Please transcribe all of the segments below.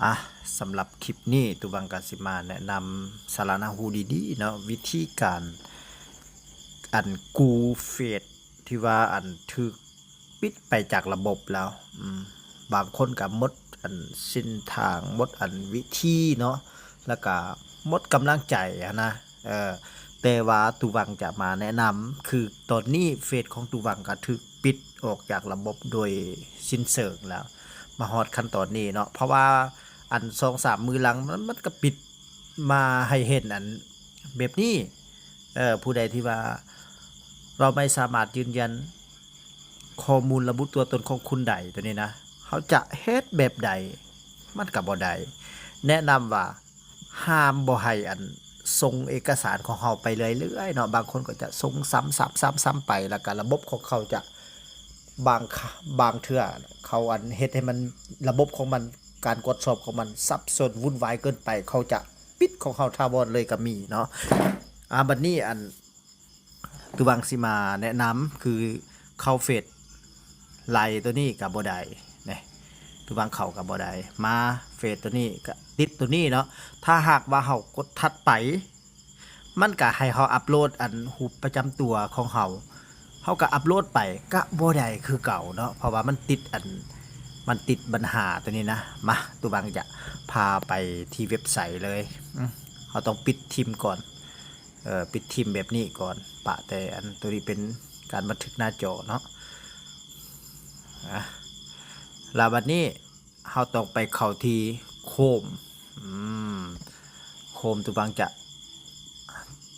ອ່ະ ສຳລັບຄລິບນີ້ ຕູວັງກະຊິມາແນະນຳສາລະໜ້າຮູ້ດີໆເນາະ ວິທີການອັນກູ້ເຟສທີ່ວ່າອັນຖືກປິດໄປຈາກລະບົບແລ້ວ. ອືມ ບາງຄົນກະໝົດອັນເສັ້ນທາງ ໝົດອັນວິທີເນາະ ແລ້ວກະໝົດກຳລັງໃຈຫັ້ນນະ. ເອີ ແຕ່ວ່າຕູວັງຈະມາແນະນຳ ຄືຕອນນີ້ເຟສຂອງຕູວັງກະຖືກປິດອອກຈາກລະບົບໂດຍສິ້ນເຊີງແລ້ວ ມາຮອດຂັ້ນຕອນນີ້ເນາະ ເພາະວ່າອັນສອງສາມມື້ຫຼັງມັນ ມັນກະປິດມາໃຫ້ເຫັນອັນແບບນີ້. ເອີ ຜູ້ໃດທີ່ວ່າເຮົາໄມ່ສາມາດຢືນຢັນຂໍ້ມູນລະບຸຕົວຕົນຂອງຄຸນໄດ້ ໂຕນີ້ນະ ເຮົາຈະເຮັດແບບໃດ ມັນກະບໍ່ໄດ້. ແນະນຳວ່າ ຫ້າມບໍ່ໃຫ້ອັນສົ່ງເອກະສານຂອງເຮົາໄປເລື້ອຍໆເນາະ ບາງຄົນກໍຈະສົ່ງຊ້ຳໆໆໄປ ແລ້ວກະລະບົບຂອງເຂົາຈະ ບາງ ບາງເທື່ອເຂົາອັນເຮັດໃຫ້ມັນ ລະບົບຂອງມັນ ການກວດສອບຂອງມັນສັບສົນວຸ່ນວາຍເກີນໄປ ເຂົາຈະປິດຂອງເຮົາຖາວອນເລີຍກະມີເນາະ. ອາ ບັດນີ້ອັນ ຕູວັງຊິມາແນະນຳ ຄືເຂົ້າເຟສໄລ່ໂຕນີ້ກະບໍ່ໄດ້ເນາະ ຕູວັງເຂົ້າກະບໍ່ໄດ້ ມາເຟສໂຕນີ້ກະຕິດໂຕນີ້ເນາະ. ຖ້າຫາກວ່າເຮົາກົດຖັດໄປ ມັນກະໃຫ້ເຮົາອັບໂຫຼດອັນຮູບປະຈຳຕົວຂອງເຮົາ ເຮົາກະອັບໂຫຼດໄປກະບໍ່ໄດ້ຄືເກົ່າເນາະ ເພາະວ່າມັນຕິດອັນ ມັນຕິດບັນຫາໂຕນີ້ນະ. ມາ ຕູວັງຈະພາໄປທີ່ເວັບໄຊເລີຍ. ອືມ ເຮົາຕ້ອງປິດຖິ້ມກ່ອນ ເອີ ປິດຖິ້ມແບບນີ້ກ່ອນ ປະແຕ່ອັນໂຕນີ້ເປັນການບັນທຶກໜ້າຈໍເນາະ. ອາ ລະບັດນີ້ເຮົາຕ້ອງໄປເຂົ້າທີ່ໂຄມ ອືມ ໂຄມ ຕູວັງຈະ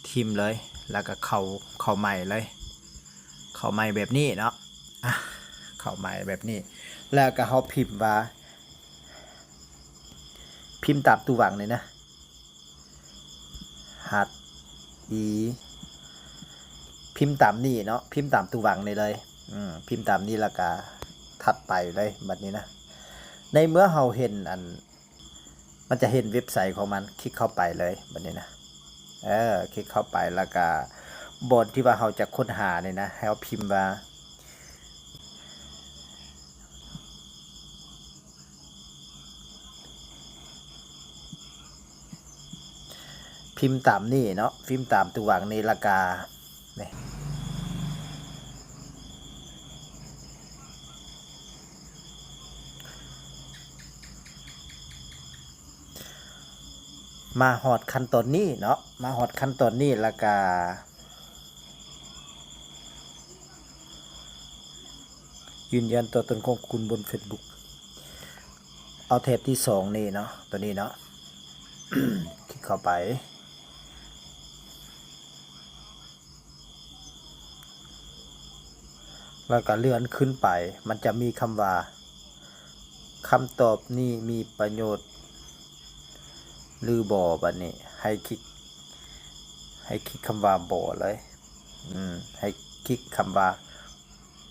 ຖິ້ມເລີຍ ລະກະເຂົ້າ ເຂົ້າໃໝ່ເລີຍ ເຂົ້າໃໝ່ແບບນີ້ເນາະ. ອາ ເຂົ້າໃໝ່ແບບນີ້ ລະກະເຮົາພິມວ່າ ພິມຕາມຕູວັງນີ້ນະ ຮັດ ອີ ພິມຕາມນີ້ເນາະ ພິມຕາມຕູວັງນີ້ເລີຍ. ອືມ ພິມຕາມນີ້ລະກະຖັດໄປເລີຍ ບັດນີ້ນະ ໃນເມື່ອເຮົາເຫັນອັນ ມັນຈະເຫັນເວັບໄຊຂອງມັນ ຄລິກເຂົ້າໄປເລີຍ ບັດນີ້ນະ. ເອີ ຄລິກເຂົ້າໄປລະກະ ບ່ອນທີ່ວ່າເຮົາຈະຄົ້ນຫານີ້ນະ ໃຫ້ເຮົາພິມວ່າ ພິມຕາມນີ້ເນາະ ພິມຕາມຕູວັງນີ້ລະກະ ນີ້ ມາຮອດຂັ້ນຕອນນີ້ເນາະ ມາຮອດຂັ້ນຕອນນີ້ລະກະ ຢືນຢັນຕົວຕົນຂອງຄຸນບົນເຟສບຸກ ເອົາແຖບທີສອງນີ້ເນາະ ໂຕນີ້ເນາະ ຄລິກເຂົ້າໄປ ແລ້ວກະເລື່ອນຂຶ້ນໄປ ມັນຈະມີຄຳວ່າ ຄຳຕອບນີ້ມີປະໂຫຍດຫຼືບໍ່? ບັດນີ້ໃຫ້ຄລິກ ໃຫ້ຄລິກຄຳວ່າບໍ່ເລີຍ ອືມ ໃຫ້ຄລິກຄຳວ່າ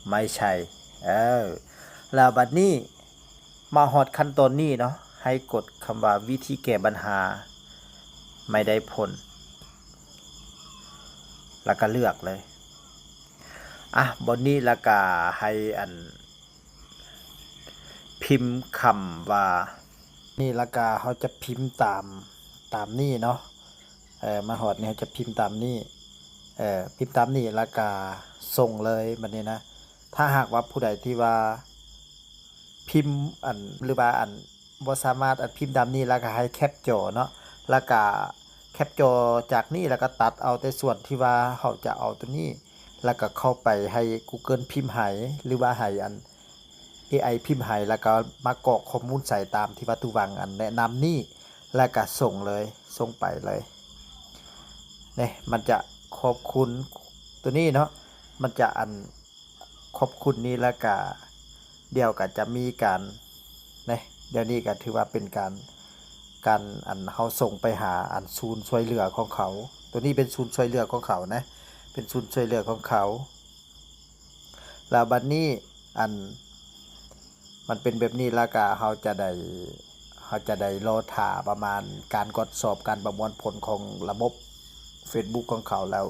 ໄມ່ໃຊ່ ເອີ ແລ້ວບັດນີ້ມາຮອດຂັ້ນຕອນນີ້ເນາະ ໃຫ້ກົດຄຳວ່າວິທີແກ້ບັນຫາໄມ່ໄດ້ຜົນ ແລ້ວກະເລືອກເລີຍ ອະ ບ່ອນນີ້ ແລ້ວກະໃຫ້ອັນ ພິມຄຳວ່າ ນີ້ລະກະເຮົາຈະພິມຕາມ ຕາມນີ້ເນາະ ເອີ ມາຮອດນີ້ເຮົາຈະພິມຕາມນີ້ ເອີ ພິມຕາມນີ້ລະກະສົ່ງເລີຍ ບັດນີ້ນະ. ຖ້າຫາກວ່າຜູ້ໃດທີ່ວ່າພິມອັນ ຫຼືວ່າອັນ ບໍ່ສາມາດອັນພິມຕາມນີ້ ລະກະໃຫ້ແຄັບຈໍເນາະ ລະກະແຄັບຈໍຈາກນີ້ ລະກະຕັດເອົາແຕ່ສ່ວນທີ່ວ່າເຮົາຈະເອົາໂຕນີ້ ລະກະເຂົ້າໄປໃຫ້ກູເກີນພິມໃຫ້ ຫຼືວ່າໃຫ້ອັນ ເອໄອພິມໃຫ້ ລະກະມາກອກຂໍ້ມູນໃສ່ຕາມທີ່ວ່າຕູວັງອັນແນະນຳນີ້ ລະກະສົ່ງເລີຍ ສົ່ງໄປເລີຍ. ນີ້ ມັນຈະຂອບຄຸນໂຕນີ້ເນາະ ມັນຈະອັນ ຂອບຄຸນນີ້ ລະກະດຽວກະຈະມີການ ນີ້ ດຽວນີ້ກະຖືວ່າເປັນການ ການອັນເຮົາສົ່ງໄປຫາອັນສູນຊ່ວຍເຫຼືອຂອງເຂົາ ໂຕນີ້ເປັນສູນຊ່ວຍເຫຼືອຂອງເຂົານະ ເປັນສູນຊ່ວຍເຫຼືອຂອງເຂົາ. ແລ້ວບັດນີ້ອັນ ມັນເປັນແບບນີ້ ລະກະເຮົາຈະໄດ້ ເຮົາຈະໄດ້ລໍຖ້າປະມານການກວດສອບການປະມວນຜົນຂອງລະບົບເຟສບຸກຂອງເຂົາ ແລ້ວ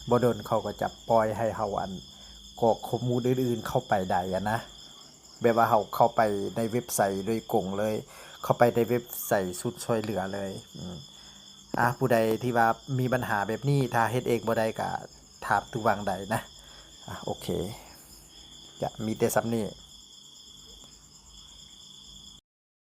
ບໍ່ດົນເຂົາກໍຈະປ່ອຍໃຫ້ເຮົາອັນ ກອກຂໍ້ມູນອື່ນໆເຂົ້າໄປໄດ້ຫັ້ນນະ. ແບບວ່າເຮົາເຂົ້າໄປໃນເວັບໄຊໂດຍກົງເລີຍ ເຂົ້າໄປໃນເວັບໄຊສູນຊ່ວຍເຫຼືອເລີຍ. ອາ ຜູ້ໃດທີ່ວ່າມີບັນຫາແບບນີ້ ຖ້າເຮັດເອງບໍ່ໄດ້ກະຖາມຕູວັງໄດ້ນະ. ອາ ໂອເຄ ກະມີແຕ່ສ່ຳນີ້.